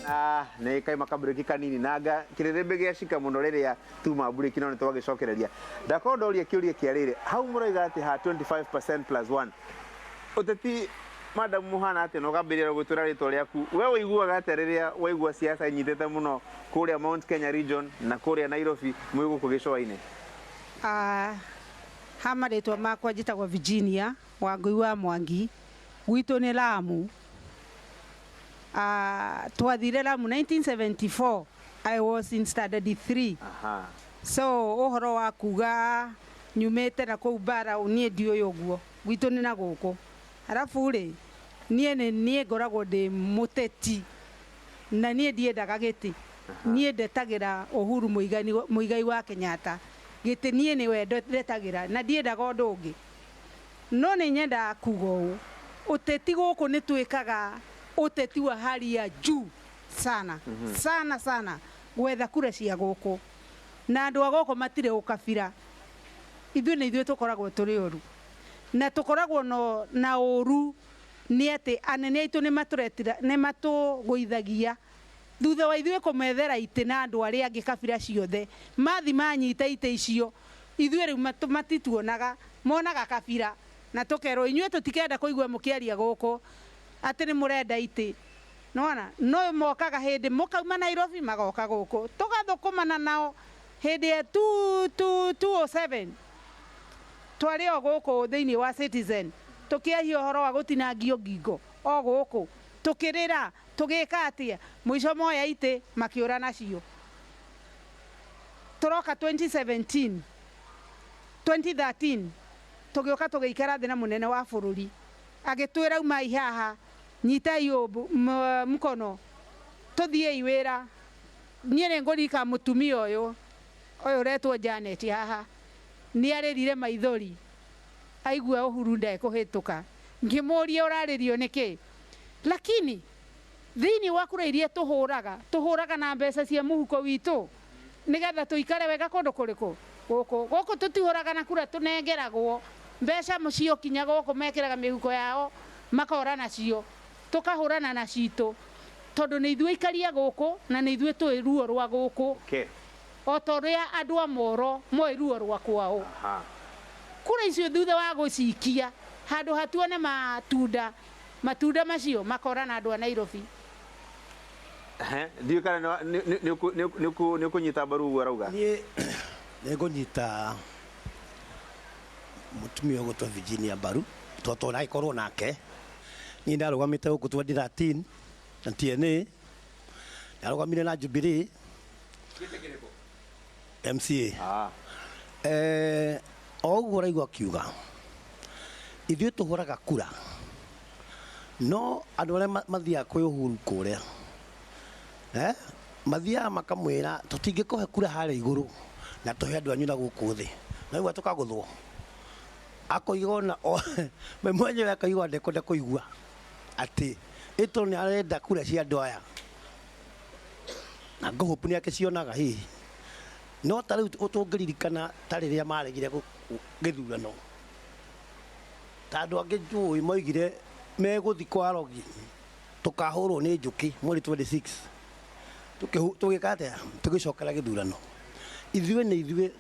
Na nä kaima kambreki kanini nanga kä rä rä mbä gä acika må no rä rä a tuma mbureki no nä twagä cokereria. Ndakorwo ndoria kä å ria kä arä rä hau må roiga atä ha 25% plus 1 ũteti. Madam, mũhana atĩa? Na ũkambĩrĩria gwĩtwĩra rĩtwa rĩaku, we ũiguaga atĩa rĩrĩa waigua siasa inyitĩte mũno kũrĩa Mount Kenya region na kũrĩa Nairobi mwĩ gũkũ gĩcũa-inĩ? Ah, ha marĩtwa makwa njĩtagwo Virginia Wangui wa Mwangi. Gwitũ nĩ Lamu. Ah, twathire Lamu 1974. I was in standard 3. So ũhoro wa kuga nyumĩte na kũu bara, niĩ ndiũĩ ũguo. Gwitũ nĩ na gũkũ. Arabu rĩ, niĩ nĩ niĩ ngoragwo ndĩ mũteti na niĩ ndiendaga gĩtĩ. Niĩ ndetagĩra Uhuru Muigai wa Kenyatta gĩtĩ. Niĩ nĩwe ndetagĩra na ndiendaga ũndũ ũngĩ. No nĩ nyendaga kuga ũũ, ũteti gũkũ nĩ twĩkaga ũteti wa hali ya juu sana sana sana gwetha kura cia gũkũ, na andũ a gũkũ matirĩ ũkabira. Ithuĩ nĩ ithuĩ tũkoragwo tũrĩ ũru na tũkoragwo no, na ũru nĩ atĩ anene aitũ nĩ matũretira, nĩ matũgũithagia thutha wa ithuĩ kũmethera itĩ na andũ arĩa angĩ kabira ciothe. Mathi manyita itĩ icio, ithuĩ rĩu matituonaga, monaga kabira na tũkerwo inyuĩ tũtikenda kũigua mũkĩaria gũkũ atĩ nĩ mũrenda itĩ. Nona no mokaga hĩndĩ mũkauma Nairobi magoka gũkũ tũgathũkũmana nao. Hĩndĩ ya 207 twarĩ o gũkũ thĩinĩ wa Citizen tũkĩahia ũhoro wa gũtinangio ngingo o gũkũ, tũkĩrĩra, tũgĩka atĩa. Mũico moya itĩ makĩũra nacio. Tũroka 2017, 2013 tũgĩũka tũgĩikara thĩ na mũnene wa bũrũri agĩtwĩra, "Umai haha, nyitai ũũ mkono, tũthiĩi wĩra." Niĩ nĩ ngũririkana mũtumia ũyũ ũyũ ũretwo Janet haha nĩ arĩrire maithori aigua Uhuru ndekũhĩtũka. Ngĩmũria, "Ũrarĩrio nĩkĩ?" Lakini thĩinĩ wa kura iria tũhũraga, tũhũraga na mbeca cia mũhuko witũ nĩgetha tũikare wega kũndũ kũrĩkũ gũkũ. Gũkũ tũtihũraga na kura, tũnengeragwo mbeca mũcio kinya gũkũ mekĩraga mĩhuko yao makora nacio, tũkahũrana na citũ tondũ nĩ ithuĩ aikaria gũkũ na nĩ ithuĩ tũĩ ruo rwa gũkũ o ta ũrĩa andũ a Moro moĩ ruo rwa kwao. Kura icio thutha wa gũcikia handũ hatuone matunda, matunda macio makora na andũ a Nairobi. Ndiũĩ kana nĩ ũkũnyita mbaru ũguo arauga. Niĩ nĩ ngũnyita mũtumia ũgũtwo Virginia mbaru tondũ tũragĩkorwo nake. Niĩ ndarũgamĩte gũkũ 2013 na TNA, ndarũgamire na Jubilee MCA. O ũguo ũraigua akiuga ithuĩ tũhũraga kura, no andũ arĩa mathiaga kwĩ Uhuru kũrĩa, mathiaga makamwĩra, "Tũtingĩkũhe kura harĩa igũrũ na tũhe andũ anyu na gũkũ thĩ." Naigua tũkagũthwo akoiga ona we mwenyewe akaigua ndekwenda kũigua atĩ ĩtondũ nĩ arenda kura cia andũ aya na ngũhũpu nĩ akĩcionaga hihi. No ta rĩu tũngĩririkana ta rĩrĩa maregire gĩthurano, ta andũ angĩ njũĩ moigire megũthi kwa rogi tũkahũrwo nĩ njũkĩ mweri 26. Tũgĩka atĩa? Tũgĩcokera gĩthurano. Ithuĩ nĩ ithuĩ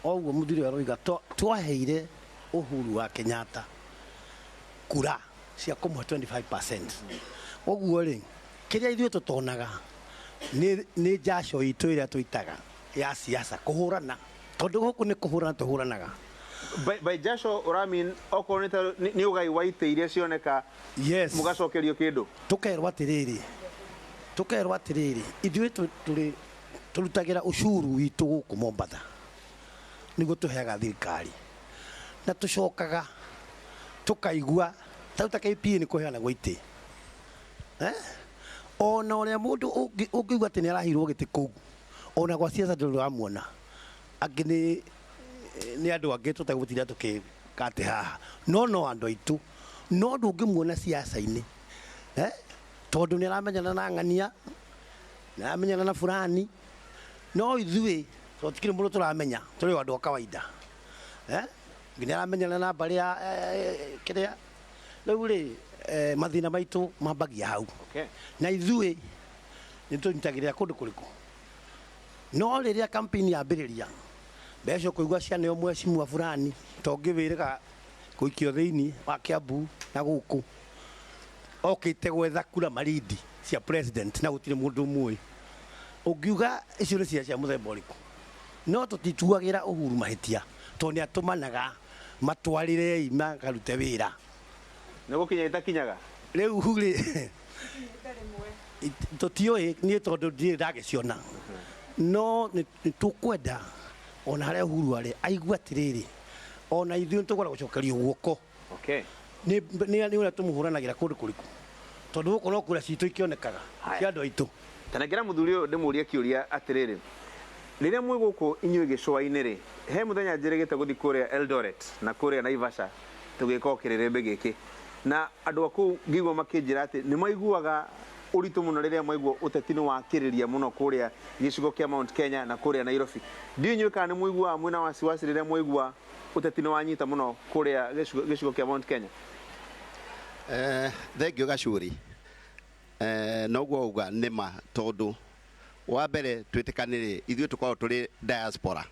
o ũguo mũthuri ũyũ aroiga twaheire Uhuru wa Kenyatta kura cia kũmũhe 25%. Ũguo rĩ, kĩrĩa ithuĩ tũtonaga nĩ njaco itũ ĩrĩa tũitaga ya siasa kũhũrana, tondũ gũkũ nĩ kũhũrana tũhũranaga. By jasho ũramean okorwo nĩ ta nĩ ũgai wa itĩ iria cioneka? Yes. Mũgacokerio kĩndũ? Tũkerwo atĩrĩrĩ, ithuĩ tũrĩ tũrutagĩra ucuru witũ gũkũ Mombatha nĩguo tũheaga thirikari, na tũcokaga tũkaigua tarĩu ta KPA nĩ kũheanagwo itĩ, eh? Ona ũrĩa mũndũ ũngĩigua atĩ nĩ araheirwo gĩtĩ kũu, ona gwa ciaca ndũrĩ ũramuona. Angĩ nĩ andũ angĩ tũtegũtinda tũkĩka atĩ haha, no no andũ aitũ, no ndũngĩmuona ciaca-inĩ, eh? Tondũ nĩ aramenyana na ng'ania, nĩ aramenyana na fulani. No ithuĩ tũtikĩrĩ mũndũ tũramenya, tũrĩ o andũ a kawaida, eh? Nginya aramenyana na mbarĩ ya kĩrĩa rĩu rĩ, mathĩna maitũ mambagia hau. Na ithuĩ Nĩ tũnyitagĩrĩra kũndũ kũrĩkũ? No rĩrĩa campaign yambĩrĩria, mbeca ũkũigua cianeo mheshimiwa fulani, to ngĩwĩrĩga gũikio thĩinĩ wa Kiambu na gũkũ okĩte gwetha kura Malindi cia president na gũtirĩ mũndũ ũmũĩ. Ũngiuga icio nĩ cia mũthemba ũrĩkũ? No tũtituagĩra Uhuru mahĩtia tondũ nĩ atũmanaga matwarĩrei makarute wĩra. Nĩ gũkinya itakinyaga. Rĩu rĩ, tũtiũĩ niĩ tondũ ndirĩ ndagĩciona, no nĩ tũkwenda ona harĩa Uhuru arĩ aigue atĩrĩrĩ, ona ithuĩ nĩ tũkwenda gũcokerio guoko. Okay. Nĩ ũrĩa tũmũhũranagĩra kũndũ kũrĩkũ, tondũ gũkũ no kura citũ ikĩonekaga cia andũ aitũ. Tanengera mũthuri ũyũ ndĩmũrie kĩũria atĩrĩrĩ, rĩrĩa mwĩ gũkũ inyuĩ gĩcũa-inĩ rĩ, he mũthenya njĩrĩgĩte gũthiĩ kũrĩa Eldoret na kũrĩa Naivasha tũgĩka o kĩrĩrĩmbĩ gĩkĩ, na andũ a kũu ngĩigua makĩnjĩra atĩ nĩ maiguaga ũritũ mũno rĩrĩa maigua ũteti nĩ wakĩrĩria mũno kũrĩa gĩcigo kĩa Mount Kenya na kũrĩa Nairobi. Ndiũĩ inyuĩ kana nĩ mũiguaga mwĩna wasiwasi rĩrĩa mwaigua ũteti nĩ wanyita mũno kũrĩa gĩcigo kĩa Mount Kenya? Thank you Gacuri. Noguo uga nĩ ma, tondũ wa mbere twĩtĩkanĩre ithuĩ tũkoragwo tũrĩ diaspora,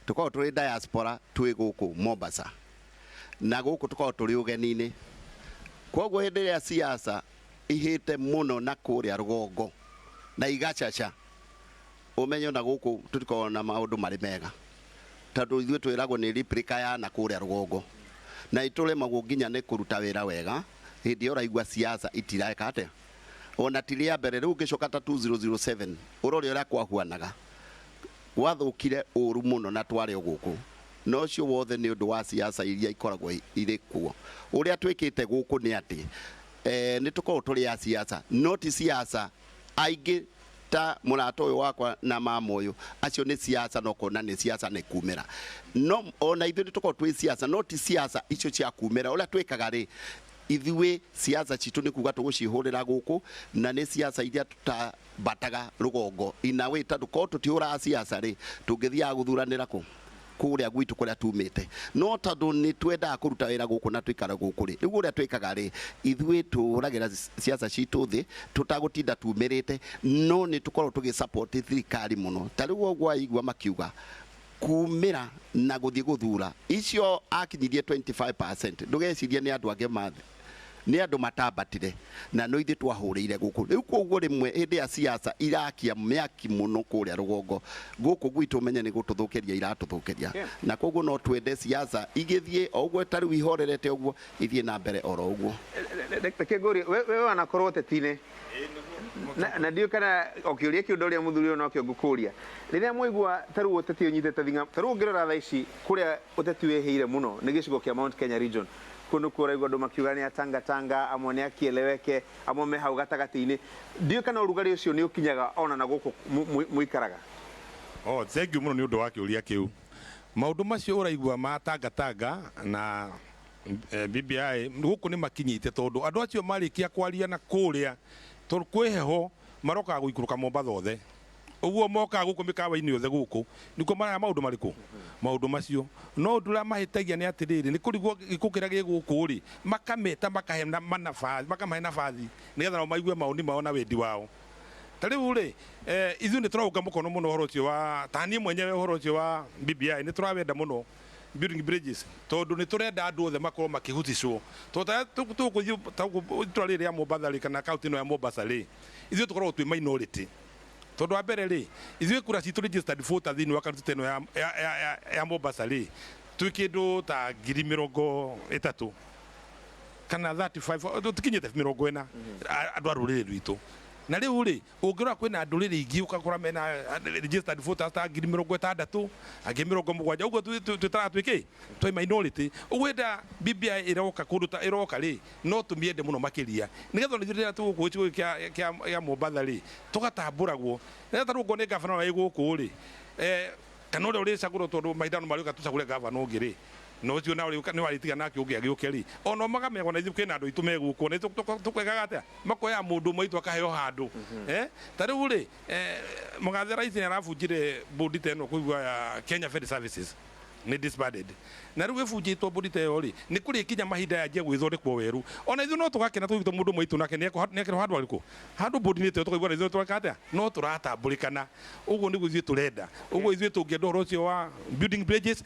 tũkoragwo tũrĩ diaspora twĩ gũkũ Mombasa na gũkũ tũkoragwo tũrĩ ũgeni-inĩ. Koguo hĩndĩ ĩrĩa siasa ihĩte mũno na kũrĩa rũgongo na igacaca, ũmenye ona gũkũ tũtikoragwo na maũndũ marĩ mega, tondũ ithuĩ twĩragwo nĩ replica ya na kũrĩa rũgongo, na itũremagwo nginya nĩ kũruta wĩra wega hĩndĩ ĩyo ũraigua siasa itireka atĩa. Ona ti rĩa mbere rĩu ngĩcoka ta 2007 ũrore ũrĩa kwahuanaga, gwathũkire ũru mũno na twarĩ o gũkũ, na ũcio wothe nĩ ũndũ wa siasa iria ikoragwo irĩ kuo. Ũrĩa twĩkĩte gũkũ nĩ atĩ nĩ tũkoragwo tũrĩ a siasa, no ti siasa aingĩ ta mũrata ũyũ wakwa na mama ũyũ, acio nĩ siasa no kona nĩ siasa nĩ kumĩra. No ona ithuĩ nĩ tũkoragwo twĩ siasa, no ti siasa icio cia kumĩra. Ũrĩa twĩkaga rĩ, ithuĩ siasa citũ nĩ kuga tũgũcihũrĩra gũkũ, na nĩ siasa iria tũtambataga rũgongo ina wĩ, tondũ korwo tũtihũraga siasa rĩ, tũngĩthiaga gũthuranĩra kũ kũrĩa gwitũ kũrĩa tumĩte. No tondũ nĩ twendaga kũruta wĩra gũkũ na tũikare gũkũ rĩ, rĩu ũrĩa twĩkaga rĩ, ithuĩ tũhũragĩra siasa citũ thĩ tũtagũtinda tumĩrĩte, no nĩ tũkoragwo tũgĩ support thirikari mũno. Ta rĩu ũguo waigua makiuga kumĩra na gũthiĩ gũthura icio akinyirie 25%, ndũgecirie nĩ andũ angĩ mathi, nĩ andũ matambatire na no ithuĩ twahũrĩire gũkũ. Rĩu koguo rĩmwe hĩndĩ ya siasa irakia mĩaki mũno kũrĩa rũgongo, gũkũ gwitũ ũmenye nĩ gũtũthũkĩria iratũthũkĩria, na koguo no twende siasa igĩthiĩ o ũguo ta rĩu ihorerete ũguo, ithiĩ na mbere oro ũguo. Reke ngũrie, we wanakorwo ũteti-inĩ na ndiũĩ kana o kĩũria kĩu ndoria mũthuri ũyũ nokĩo ngũkũria. Rĩrĩa mwaigua ta rĩu ũteti ũnyitĩte thing'a, ta rĩu ũngĩrora thaa ici kũrĩa ũteti wĩhĩire mũno nĩ gĩcigo kĩa Mount Kenya region, kũu nĩkuo ũraigua andũ makiuga nĩ a Tanga Tanga, amwe nĩ a Kieleweke, amwe me hau gatagatĩ-inĩ. Ndiũĩ kana ũrugarĩ ũcio nĩ ũkinyaga ona na gũkũ mũikaraga. Oh, thank you mũno nĩ ũndũ wa kĩũria kĩu. Maũndũ macio ũraigua ma Tanga Tanga na BBI gũkũ nĩ makinyĩte, tondũ andũ acio marĩkia kwaria na kũrĩa, tondũ kwĩ heho marokaga gũikũrũka Mombatha othe, ũguo mokaga gũkũ mĩkawa-inĩ yothe gũkũ nĩkuo maraya maũndũ marĩkũ maũndũ macio. No ũndũ ũrĩa mahĩtagia nĩ atĩrĩrĩ, nĩ kũrigwo gĩkũ kĩrĩa gĩ gũkũ rĩ, makameta makahe manabathi, makamahe nabathi nĩgetha nao maigue maũni mao na wendi wao. Ta rĩu rĩ, ithuĩ nĩ tũraũnga mũkono mũno ũhoro ũcio wa, ta niĩ mwenyewe ũhoro ũcio wa BBI nĩ tũrawenda mũno, building bridges, tondũ nĩ tũrenda andũ othe makorwo makĩhusishwo. Tondũ ta tũgũthiĩ itũra rĩrĩ rĩa Mombasa rĩ, kana kaunti ĩno ya Mombasa rĩ, ithuĩ tũkoragwo twĩ minority. Tondũ wa mbere rĩ, ithuĩ kura citũ registered voter thĩinĩ wa kaunti ĩno ya Mombasa rĩ, twĩ kĩndũ ta 30,000 kana 35, tũtikinyĩte 40 andũ a rũrĩrĩ rwitũ. Na rĩu rĩ, ũngĩrora kwĩna ndũrĩrĩ ingĩ ũgakora mena registered voters ta 60,000, angĩ 70, ũguo twĩtaraga twĩ kĩ? Twĩ minority. Ũguo hĩndĩ BBI ĩroka kũndũ ta ĩroka rĩ, no tũmĩende mũno makĩria, nĩgetha ona ithuĩ rĩrĩa tũgũkũ gĩcigo gĩkĩ kĩa Mombasa rĩ, tũgatambũragwo. Nĩgetha ta rĩu okorwo nĩ gavana ũrĩa wĩ gũkũ rĩ, kana ũrĩa ũrĩcagũrwo, tondũ mahinda no marĩũka tũcagũre gavana ũngĩ rĩ, na ũcio nawe nĩ warĩtiga nake ũngĩ agĩũke rĩ, ona makamenya ona ithuĩ kwĩna andũ aitũ me gũkũ, na ithuĩ tũkwegaga atĩa, makoya mũndũ ũmwe witũ akaheo handũ. Ta rĩu rĩ, mũgathe rais nĩ arabunjire board ta ĩno kũigua ya Kenya Ferry Services, Nĩ disbanded na rĩu ĩbunjĩtwo bodi ta ĩyo rĩ, nĩ kũrĩkinya mahinda yanjie gwĩthondekwo werũ. Ona ithuĩ no tũgakena tũgĩtwo mũndũ ũmwe witũ nake nĩekĩrwo handũ harĩkũ, handũ bodi-inĩ ta ĩyo, tũkaigua na ithuĩ tũreka atĩa, no tũratambũrĩkana. Ũguo nĩguo ithuĩ tũrenda. Ũguo ithuĩ tũngĩenda ũhoro ũcio wa building bridges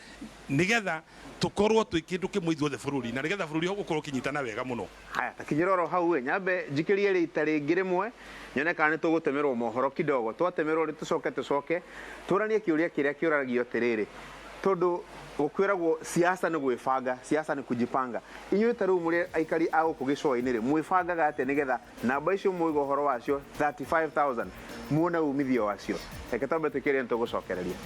nĩgetha tũkorwo twĩ kĩndũ kĩmwe ithuothe bũrũri, na nĩgetha bũrũri ũkorwo ũkĩnyitana wega mũno. Haya, ta kinyĩra oro hau ĩ, nyambe njikĩrie rita rĩngĩ rĩmwe nyone kana nĩ tũgũtemerwo mohoro kidogo. Twatemerwo rĩ, tũcoke tũcoke tũranie kĩũria kĩrĩa kĩũragio atĩrĩrĩ, tondũ gũkwĩragwo siasa nĩ gwĩbanga, siasa nĩ kujipanga. Inyuĩ ta rĩu mũrĩ aikari a gũkũ gĩcũa-inĩ rĩ, mwĩbangaga atĩa nĩgetha namba icio mwauga ũhoro wacio 35,000 muone umithio wacio? Reke twambe twĩkĩre, nĩ tũgũcokereria.